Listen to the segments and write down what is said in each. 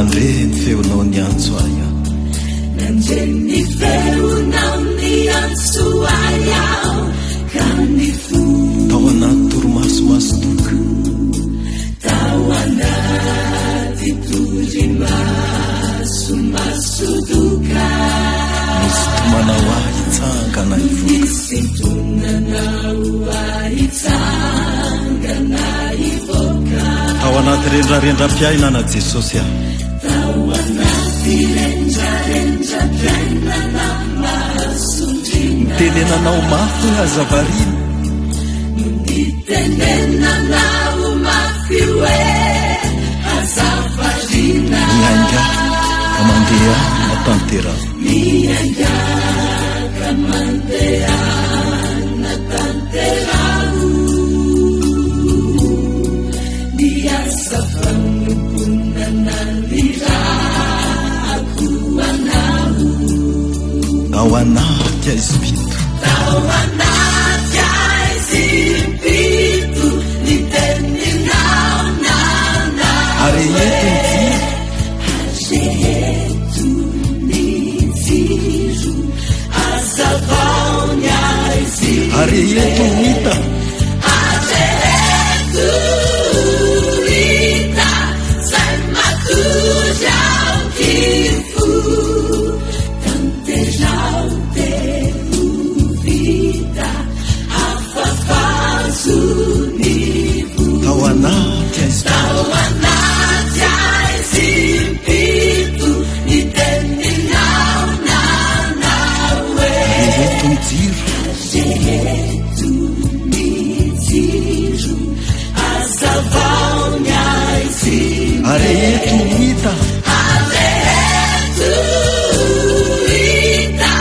Nandre ny feonao niantso ahy aho. Nandre ny feonao niantso ahy aho ka nifoha. Tao anaty torimaso masodoka. Tao anaty torimaso masodoka. Nisintomanao ahy hitsangana hivoaka. Nisintonanao ahy hitsangana hivoaka. Tao anaty rendrarendram-piainana Jesosy aho. Tao anaty rendrarendram-piainana mahasondriana. Nitenenanao mafy hoe aza variana. Nitenenanao mafy hoe aza variana. Miaingà ka mandehana tanteraho. Miaingà ka mandehana tanteraho. Ny asa fanompoana nanirahako anao. Tao anaty aizim-pito. Tao anaty aizim-pito ny teninao nanao Ary eto ny jiro. Areheto ny jiro, hazavao ny aizim-be. Ary eto ho hita. Areheto hita, zay matory ao kifo. Tanteraho dia ho vita, afafazo ny voa. Tao anaty aizim-pito. Tao anaty aizim-pito ny teninao nanao hoe. Areheto ny jiro. Areheto ny jiro, hazavao ny aizim-be. Areheto ho hita. Areheto hita,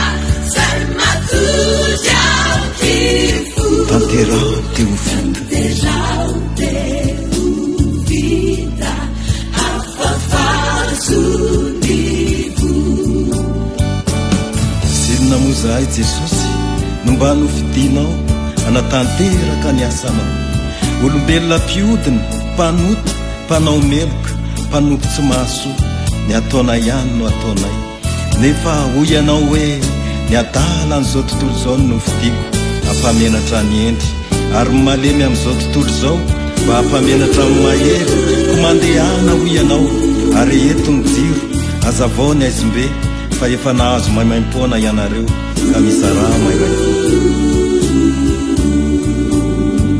zay matory ao kifo. Tanteraho dia ho vita. Tanteraho dia ho vita, afafazo ny voa. Zinona moa izahay Jesosy no mba nofidinao hanatanteraka ny asanao. Olombelona mpiodina, mpanota, mpanao meloka, mpanompo tsy mahasoa, ny ataonay ihany no ataonay. Nefa hoy ianao hoe, Ny adalan'izao tontolo izao no nofidiko hampamenatra ny hendry, ary ny malemy amin'izao tontolo izao mba hampamenatra ny mahery, koa mandehana hoy ianao, areheto ny jiro, hazavao ny haizim-be, fa efa nahazo maimaimpoana ianareo, ka mizarà maimaimpoana.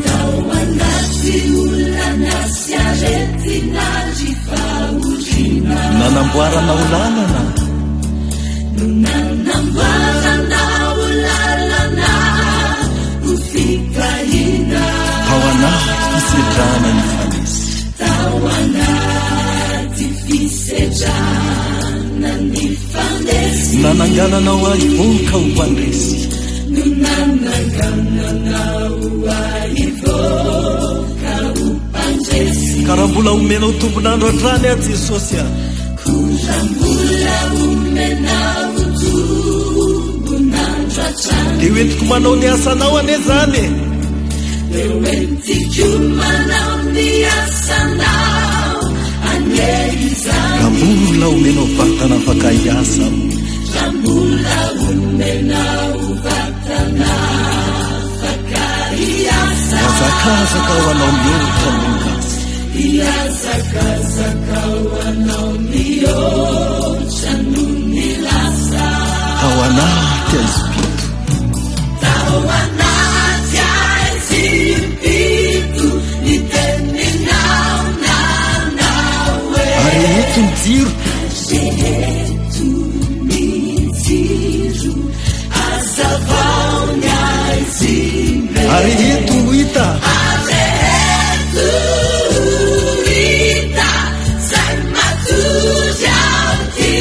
Tao anaty olana sy aretina ary fahoriana. Nanamboaranao lalana. No nanamboaranao lalana ho fitahiana. Tao anaty fisedrana nifanesy. Tao anaty fisedrana nifanesy. Nanangananao ahy voka ho mpandresy. No nanangananao ahy voka ho mpandresy. Ka raha mbola omenao tombon'andro hatrany aho Jesosy a. Koa raha mbola omenao tombon'andro hatrany. Dia ho entiko manao ny asanao anie izany e. Dia ho entiko manao ny asanao anie izany. Raha mbola omenao vatana afaka hiasa aho. Raha mbola omenao vatana afaka hiasa. Hiazakazaka ho anao mihoatra noho ny lasa. Hiazakazaka ho anao mihoatra noho ny lasa. Tao anaty aizim-pito. Tao anaty aizim-pito ny teninao nanao hoe. Areheto ny jiro. Areheto ny jiro, hazavao ny aizim-be. Areheto ho hita. Areheto ho hita, zay matory ao ty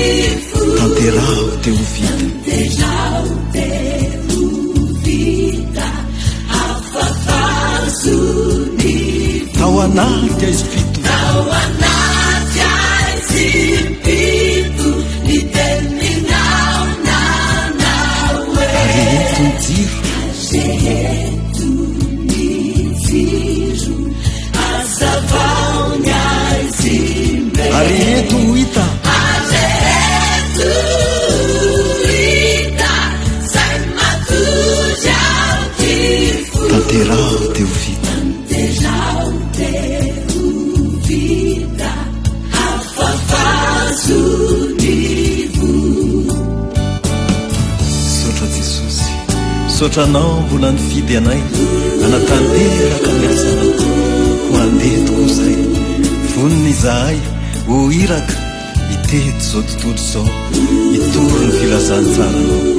fo. Tanteraho dia ho vita. Tanteraho dia ho vita, afafazo ny voa. Tao anaty aizim-pito. Tao anaty aizim-pito, ny teninao nanao hoe. Areheto ny jiro. Areheto ny jiro, hazavao ny aizim-be. Areheto ho hita. Misaotra Anao mbola nifidy anay hanatanteraka ny asanao. Koa andeha tokoa izahay. Vonona izahay ho iraka hitety izao tontolo izao, hitory ny filazantsaranao.